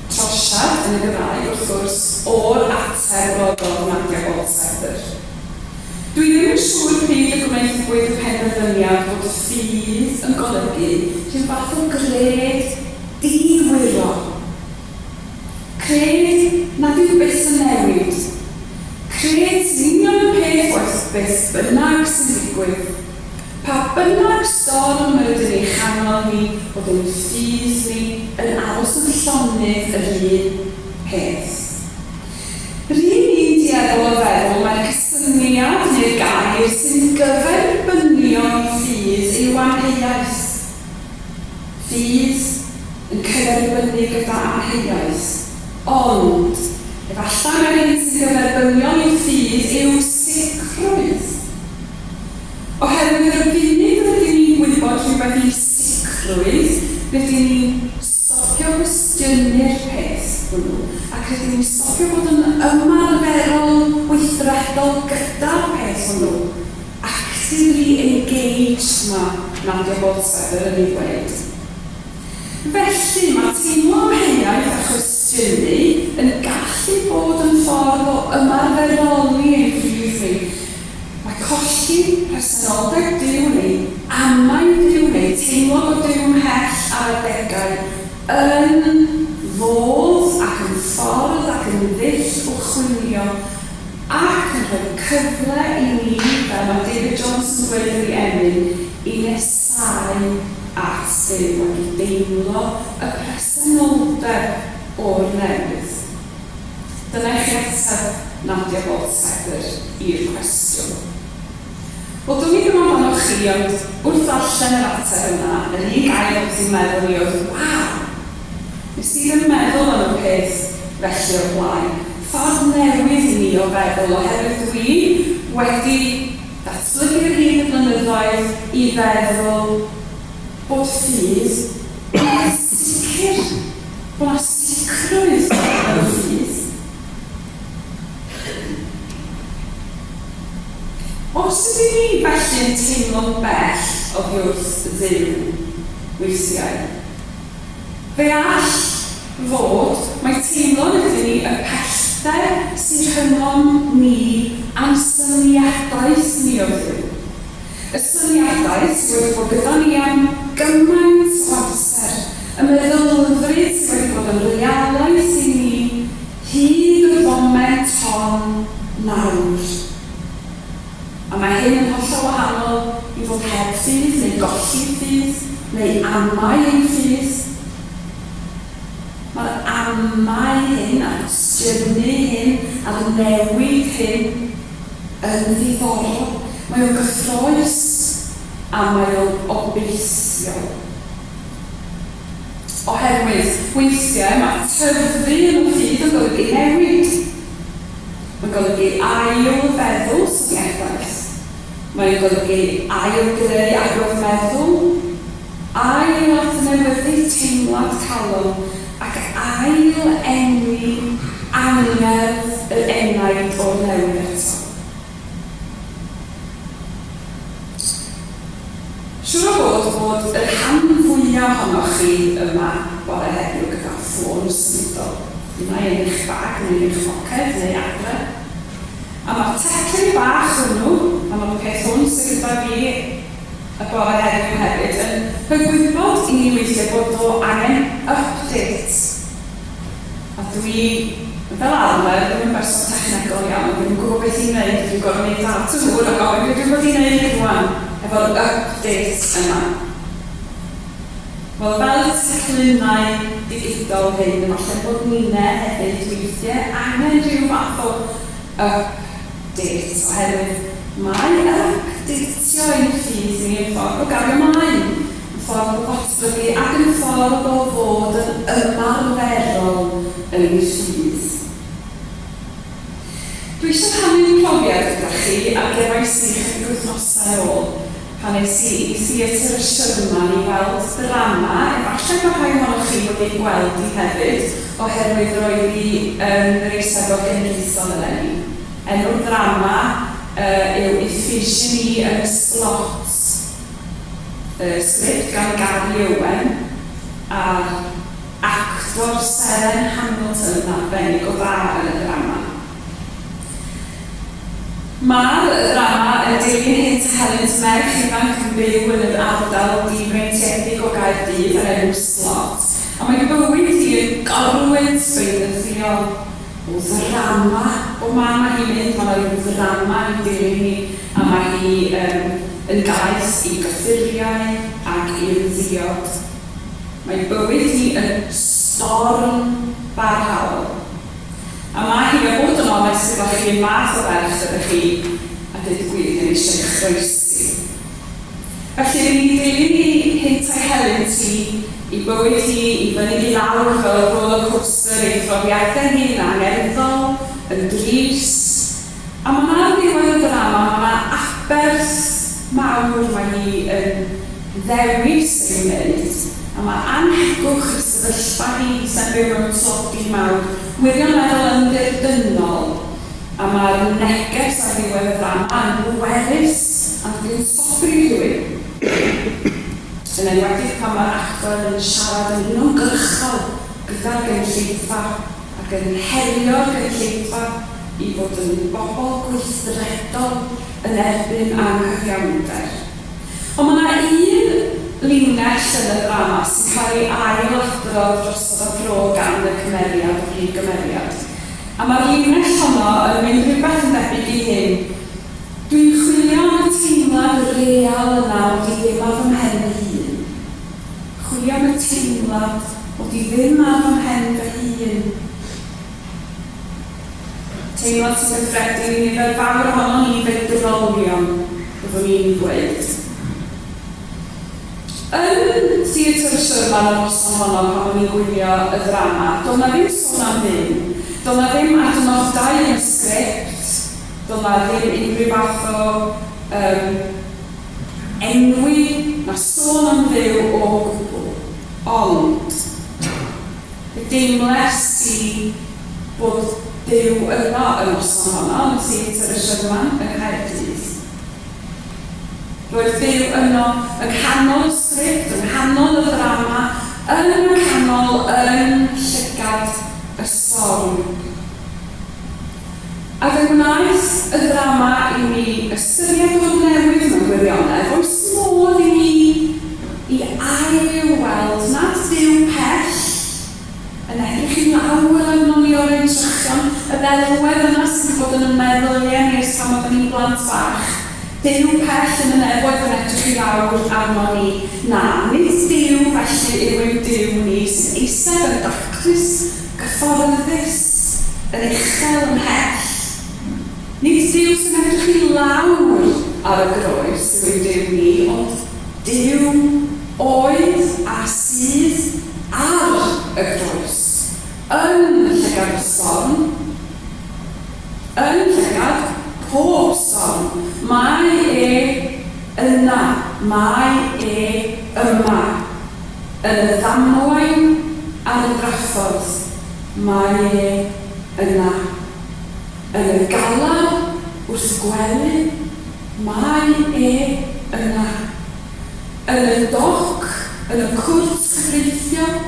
trosiad, yn y Gymraeg wrth gwrs, o'r ateb roddodd Nadia Bolz-Weber. Dwi ddim yn siŵr pryd y gwnaethpwyd y penderfyniad bod ffydd yn golygu rhyw fath o gred di-wyro. Cred nad yw byth yn newid. Cred sy'n union y peth waeth beth bynnag sy'n digwydd. Pa bynnag storm yr ydyn ei chanol hi, bod ein ffydd ni yn aros yn llonydd yr un peth. Ry'n ni'n dueddol o feddwl mai'r cysyniad neu'r gair sy'n gyferbyniol i ffydd yw amheuaeth. Fydd yn cyferbynnu gyda amheuaeth, ond efallai mai'r hyn sy'n gyferbyniol i'w ffydd yw sicrwydd. Oherwydd ar y funud yr ydyn ni'n gwybod rhywbeth i sicrwydd, rydyn ni'n stopio cwestiynu'r peth hwnnw, ac rydyn ni'n stopio bod yn ymarferol weithredol gyda'r peth hwnnw. Actively engaged ma' Nadia Bolz-Weber yn ei ddweud. Felly, mae teimlo amheuaeth a chwestiynu yn gallu bod yn ffordd o ymarferoli ein ffydd ni. Mae colli presenoldeb Duw neu amau Duw neu teimlo bod Duw ymhell ar adegau yn fodd ac yn ffordd ac yn ddull o chwilio ac yn rhoi cyfle i ni, fel mae David Jones yn dweud yn ei emyn, i nesáu at Dduw ac i deimlo y presenoldeb o'r newydd. Dyna i chi ateb Nadia Bolz-Weber i'r cwestiwn. Wel, dwn i ddim amdanoch chi, ond wrth ddarllen yr ateb yna, yr unig air oedd i'n meddwl i oedd 'waw! Nes i ddim meddwl am y peth felly o'r blaen. Ffordd newydd i mi o feddwl oherwydd dwi wedi datblygu ar hyd y blynyddoedd i feddwl bod ffydd yn beth sicr, bod 'na sicrwydd mewn ffydd. Os ydyn ni felly'n teimlo'n bell oddi wrth Dduw weithiau, fe all fod mai teimlo ydyn ni y pellter sy'n rhyngom ni a'n syniadaeth ni o Dduw. Y syniadaeth sydd wedi bod gyda ni am gymaint o amser, y meddylfryd sydd wedi bod yn realaeth i ni hyd y foment hon nawr. A mae hyn yn hollol wahanol i fod heb ffydd neu golli ffydd neu amau ein ffydd. Mae'r amau hyn a'r cwestiynu hyn a'r newid hyn yn ddiddorol. Mae o'n gyffrous a mae o'n obeithiol. Oherwydd, weithiau mae tyfu yn y ffydd yn golygu newid. Mae'n golygu ail-feddwl syniadaeth. Mae'n golygu ail-greu agwedd meddwl, ail-adnewyddu teimlad calon ac ail-enwi angerdd yr enaid o'r newydd eto. Siŵr o fod bod y rhan fwya ohonoch chi yma bore heddiw gyda ffôn symudol, un ai yn eich bag neu yn eich poced neu adre. A ma'r teclyn bach hwnnw, a ma'r peth hwn sydd gyda fi y bore heddiw hefyd, yn rhoi gwybod i ni weithiau bod o angen update. A dwi, fel arfer, ddim yn berson technegol iawn, ddim yn gwybod beth i wneud, dwi'n gorfod mynd at y gŵr a gofyn be dwi'n fod i wneud rwan efo'r update yma. Wel, fel y teclynnau digidol hyn, efallai bod ninne hefyd weithiau angen rhyw fath o update, oherwydd mae ypdeitio ein ffydd ni yn ffordd o gario mlaen. Yn ffordd o ddatblygu ac yn ffordd o fod yn ymarferol yn ein ffydd. Dwi eisiau rhannu profiad gyda chi a gefais i chydig wythnosau ôl pan es i i Theatr y Sherman i weld drama, efallai bod rhai ohonoch chi wedi ei gweld hi hefyd oherwydd roedd hi yn yr Eisteddfod Genedlaethol eleni. Enw'r ddrama yw Iphigenie yn y Sblot. Y sgript gan Gary Owen a'r actor Seren Hamilton yn arbennig o dda yn y ddrama. Mae'r ddrama yn dilyn hynt a helynt merch ifanc yn byw yn yr ardal difreintiedig o Gaerdydd o'r enw Sblot, a mae bywyd hi yn gorwynt beunyddiol o ddrama. Bob man mae hi'n mynd, mae 'na ryw ddrama yn dilyn hi, a mae hi yym yn gaeth i gyffuriau ac i'r ddiod. Mae bywyd hi yn storm barhaol. A mae hi, a bod yn onest gyda chi, yn math o ferch ydych chi, a deud y gwir, ddim eisiau ei chroesi. Felly, ry'n ni'n dilyn ei hynt a'i helynt hi, ei bywyd hi, i fyny i lawr fel y roller coaster, ei phrofiadau hi yn angerddol, yn drist. A mae 'na ar ddiwedd y ddrama, mae 'na aberth mawr mae hi yn ddewis ei wneud, a mae annhegwch i sefyllfa hi sy'n byw mewn tlodi mawr, wirioneddol yn ddirdynnol. A mae'r neges ar ddiwedd y ddrama yn bwerus ac yn sobri rhywun. Yn enwedig pan mae'r actor yn siarad yn uniongyrchol gyda'r gynulleidfa ac yn herio'r gynulleidfa i. i fod yn bobl gweithredol yn erbyn anghyfiawnder. Ond mae yna un linell yn y ddrama sy'n cael ei ail-adrodd drosodd a thro gan y cymeriad, y prif gymeriad. A mae'r linell honno yn mynd rhywbeth yn debyg i hyn, Dwi'n chwilio am y teimlad real yna mod i ddim ar fy mhen fy hun. Chwilio am y teimlad mod i ddim ar fy mhen fy hun. Teimlad sy'n gyffredin i nifer fawr ohonon ni fedrolion, byddwn i'n ddweud. Yn Theatr y Sherman y noson honno pan o'n i'n gwylio y ddrama, doedd 'na ddim sôn am Dduw, doedd 'na ddim adnodau yn y sgript, doedd 'na ddim unrhyw fath o yym enwi na sôn am Dduw o gwbl. Ond, fe deimles i bod Duw yno y noson honno yn Theatr y Sherman yng Nghaerdydd. Roedd Duw yno yng nghanol y sgript, yng nghanol y ddrama, yn y canol, yn llygad y storm. A fe wnaeth y ddrama i mi ystyried o'r newydd mewn gwirionedd, oes modd i mi i ail-weld nad Duw pell Yn edrych i lawr arnon ni o'r entrychion, y ddelwedd yna sydd wedi bod yn 'y meddyliau ni ers pan oedden ni'n blant bach. Duw pell yn y nefoedd yn edrych i lawr arnon ni. Na, nid Duw felly yw ein Duw ni, sy'n eistedd yn daclus, gyfforddus, yn uchel ymhell. Nid Duw sy'n edrych i lawr ar y groes yw ein Duw ni, ond Duw oedd a sydd ar y groes, yn llygad y storm, yn llygad pob storm. Mae e yna, mae e yma, yn y ddamwain a'r draffordd, mae e yna. Yn y galar wrth y gwely, mae e yna. Yn y doc, yn y cwrt cyfreithiol,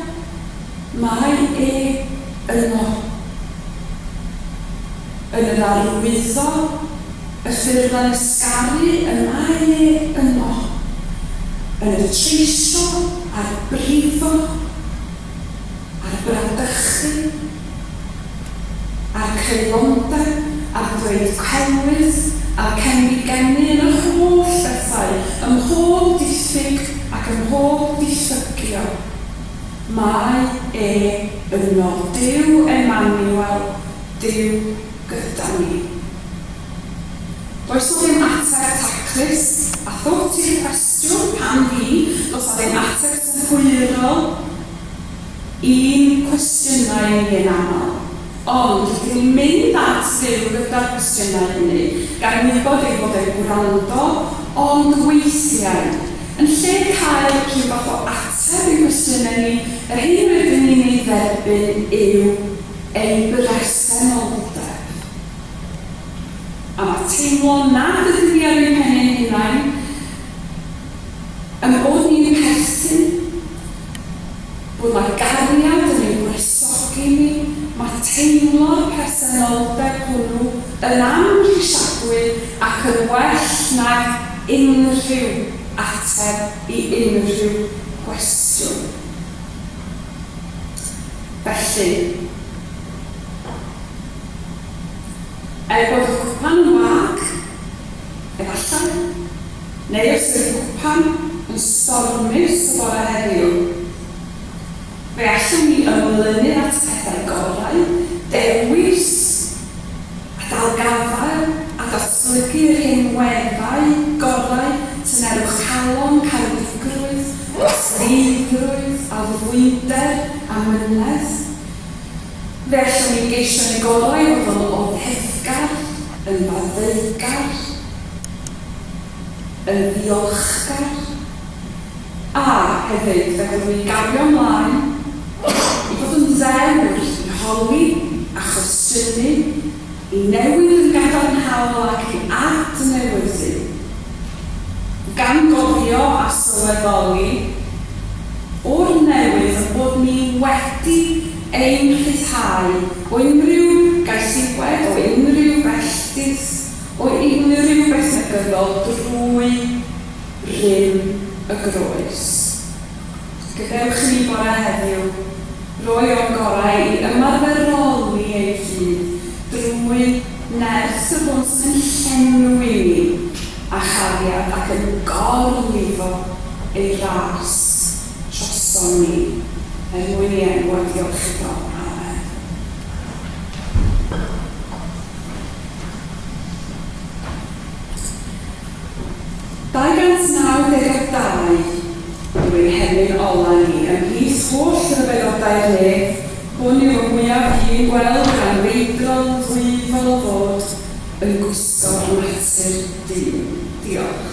mae e yno. Yn yr arwyddo, y ffurflen ysgaru, y mae e yno. Yn y treisio a'r brifo, a'r bradychu, a'r creulondeb, a'r dweud celwydd, a'r cenfigennu yn yr holl bethau, ym mhob diffyg ac ym mhob diffygio. Mae e yno. Duw Emmanuel, Duw gyda ni. Does 'na ddim ateb taclus a thwt i'r cwestiwn pam fi, does 'na ddim ateb synhwyrol i'n cwestiynau ni yn aml. Ond rydyn ni'n mynd at Dduw gyda'r cwestiynau hynny, gan wybod ei fod e'n gwrando, ond weithiau, yn lle cael rhyw fath o ateb i'n cwestiynau ni, yr hyn rydyn ni'n ei dderbyn yw ei bresenoldeb. A mae teimlo nad ydyn ni ar ein pen ein hunain, ein bod ni'n perthyn, bod 'na gariad yn ein gwresogi ni, mae teimlo'r presenoldeb hwnnw yn amhrisiadwy ac yn well nag unrhyw ateb i unrhyw gwestiwn. Felly. Er bod y cwpan yn wag, efallai, neu os yw'r cwpan yn stormus y bore heddiw, fe allwn ni ymlynu at y pethau gorau, dewis a dal gafael a datblygu rhinweddau gorau, tynerwch calon, caredigrwydd, ysgeiddrwydd, addfwynder a mynedd. Fe allwn ni geisio yn y gorau i fod yn oddefgar, yn faddeugar, yn ddiolchgar, a hefyd fe fyddwn ni'n gario ymlaen i fod yn ddewr, i holi a chwestiynu, i newid yn gadarnhaol ac i adnewyddu, gan gofio a sylweddoli o'r newydd ein bod ni wedi ein rhyddhau o unrhyw gaethiwed, o unrhyw. o unrhyw beth negyddol drwy rym y groes. Gadewch i ni bore heddiw roi o'n gorau i ymarferoli ein ffydd drwy nerth y hwn sy'n llenwi ni â chariad ac yn gorlifo ei ras drosom ni er mwyn i enw a diolch iddo. Amen. 292 yw ein hemyn ola ni, ymhlith holl ryfeddodau'r nef, hwn yw y mwyaf un gweld gan feidrol ddwyfol fod yn gwisgo natur dyn. Diolch.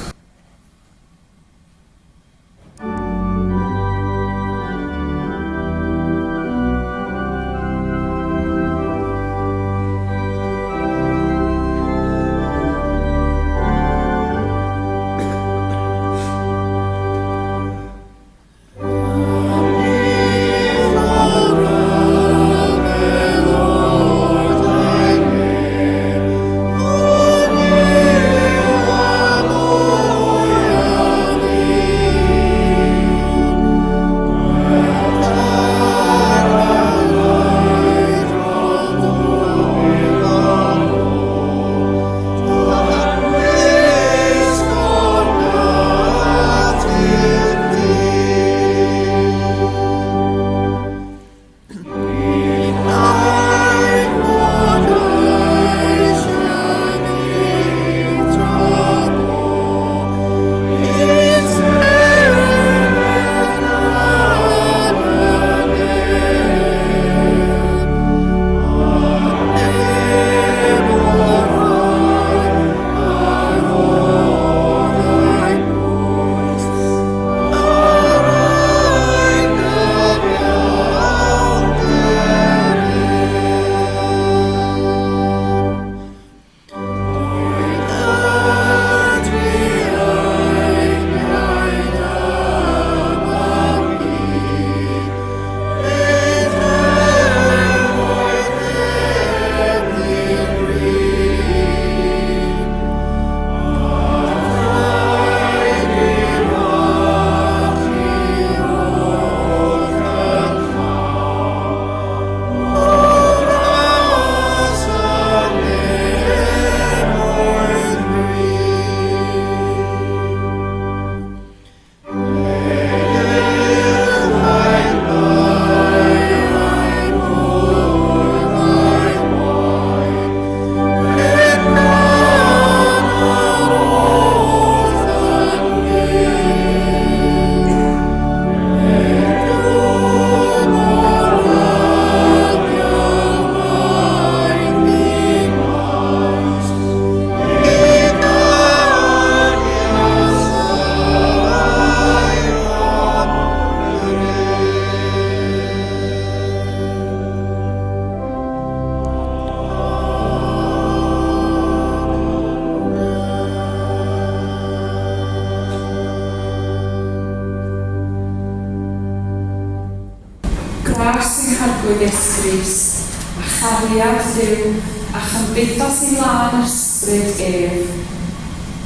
Gras ein Harglwydd Iesu Grist, a chariad Duw, a chymdeithas ei lân ysbryd ef,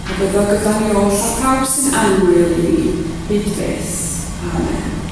a fyddo gyda ni oll a phawb sy'n annwyl i ni, hyd byth. Amen.